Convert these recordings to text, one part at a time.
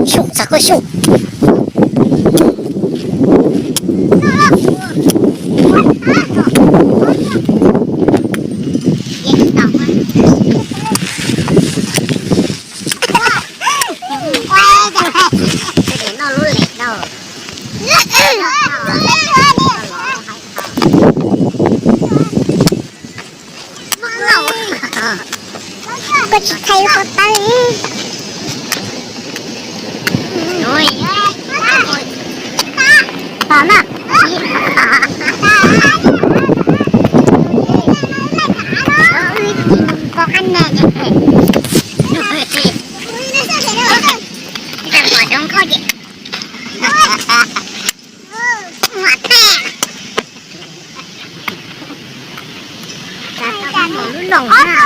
Xyoo, txav koj xyoo. Koj tsis thaij lub pov tawb li. Pom mas. Pom qab ne. Pom zoo nkauj ces. Muam teg. Lub loos na.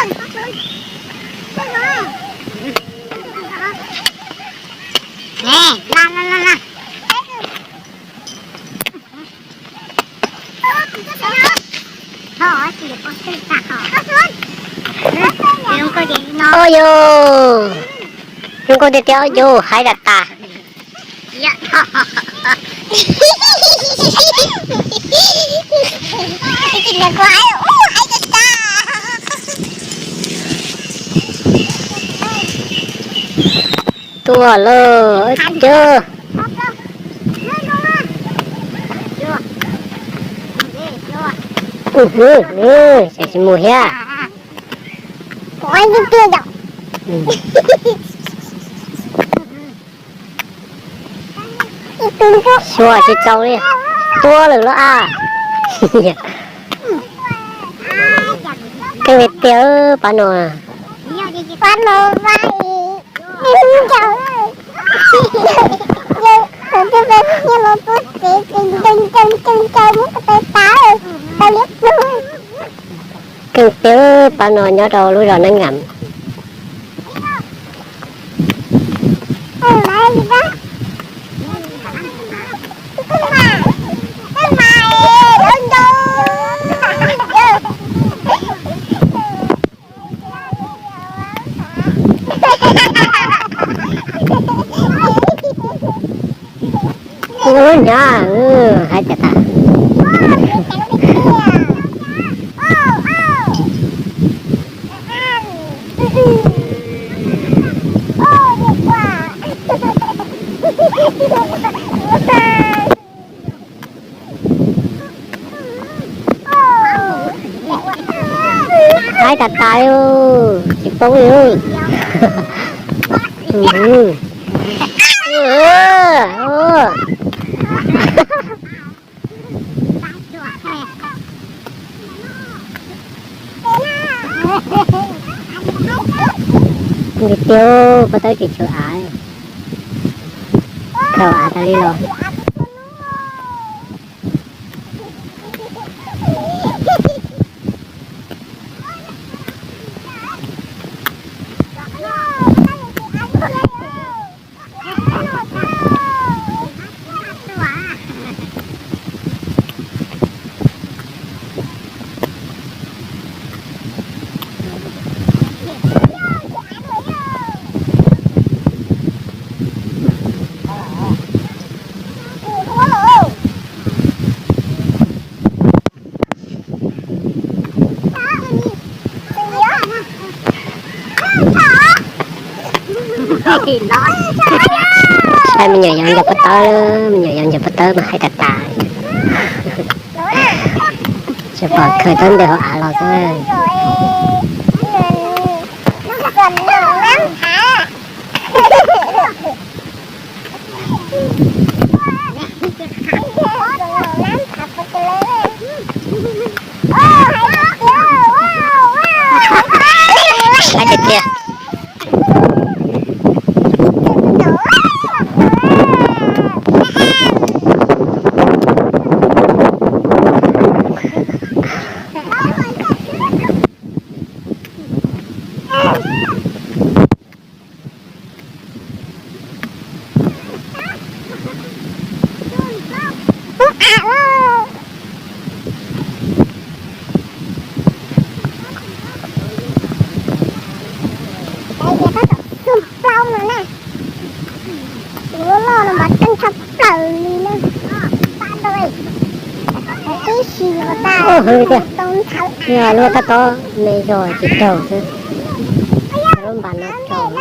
Ne, la la la la. Oj yog, zoo nkauj tiag tiag yog hais tas tas. Tuaj lawm cov. Ub, tsis mus thiab. Xyuas tsis txaus li, tuaj lawm los a. Keej tiag tiag pab no. Pab no, pab no. Keej tiag, pab no nyob rau lub zos Neeb Ngas. Ub, nyob hais tias tas. Hais tas tas li, tsis poob li. Tiag tiag, pov tawb tsis tshuav av, khaws av tas li los. Pab me nyuam yaus ncaws pob tawb, me nyuam yaus ncaws pob tawb mas hais tas tas. Tsis pom khaws tawb ntws hauv av los xwb. Tiag tiag. Tus plaub no na, tus loj loj no mas keej tshaj plaws li na. Tib si tau nthaw, luag tab tom me zog ces raug xwb. Lub npas no raug.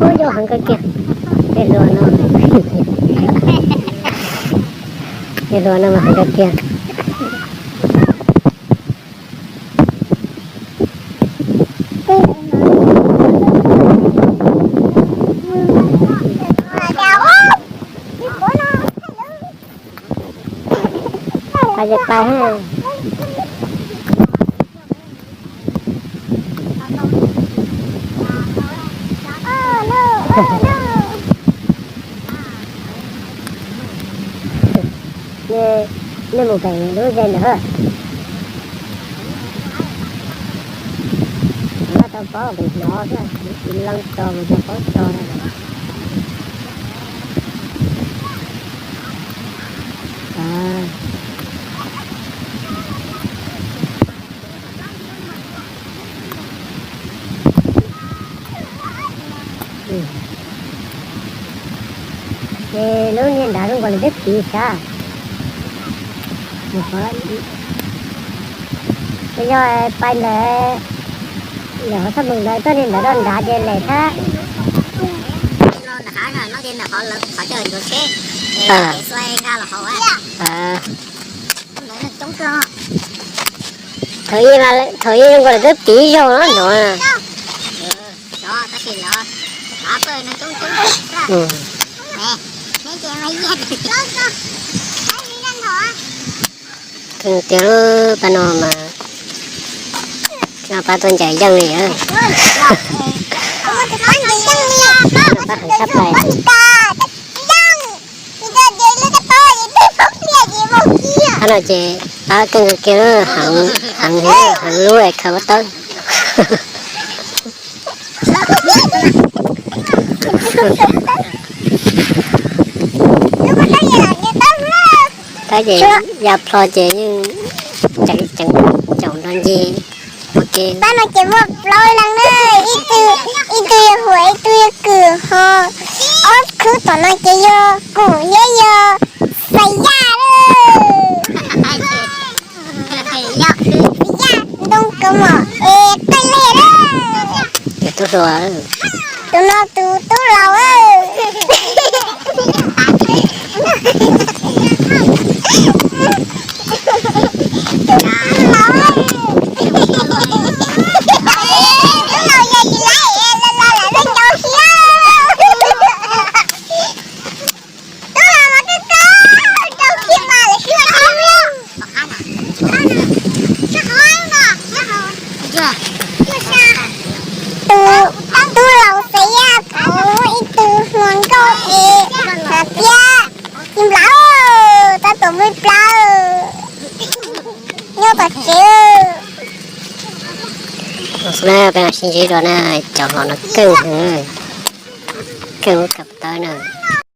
Ub, nyob heev kawg kiag. Tej hluas no, tej hluas no mas heev kawg kiag. Pais ces pais ha. Nej mus pem lub ze ntawd. Tau paub pem hnov xwb, leej tso mus tau paub tso. Ces lub niag nrad zoo nkaus li twb piv sav. Yog pais ntawd, lawm hov txoj hmoov ntawd tuaj niag ntawd rau nrad ces lem thab. Thaum ub, thaum ub zoo nkaus li twb piv zaug no no. Tiag lub pab no mas, pab tuaj ncaws yeej li. Pab heev tshaj plaws. Pab no ces pab keej kiag, heev, heev lub khaws pob tawb. Pab ces ya plho ces yeej ceev ceev caum nrov nce ua ke. Pab no ces muaj plaub leeg na, ib tug, ib tug yog huam, ib tug yog kws ho, ob khwb tom no ces yog kuv thiab yog Xais Yaj lawm. Xais Yaj ntoo kaus mom es qaj lej lawm. Tus tub hluas, tus no tus tub laus. Tub laus yog tsis laib los lawm peb cov thiab. Tub laus mas kawg kawg rau kiag mas lawv sib ua tau. Tus tub laus Xais Yaj muaj ib tug hluas nkauj es hnav piab, tsis nplawv, tab tom me plawv, nyob tom tsev. Peb mam sib ntsib dua na, cov hluas no keej heev, keej lub khaws pob tawb na.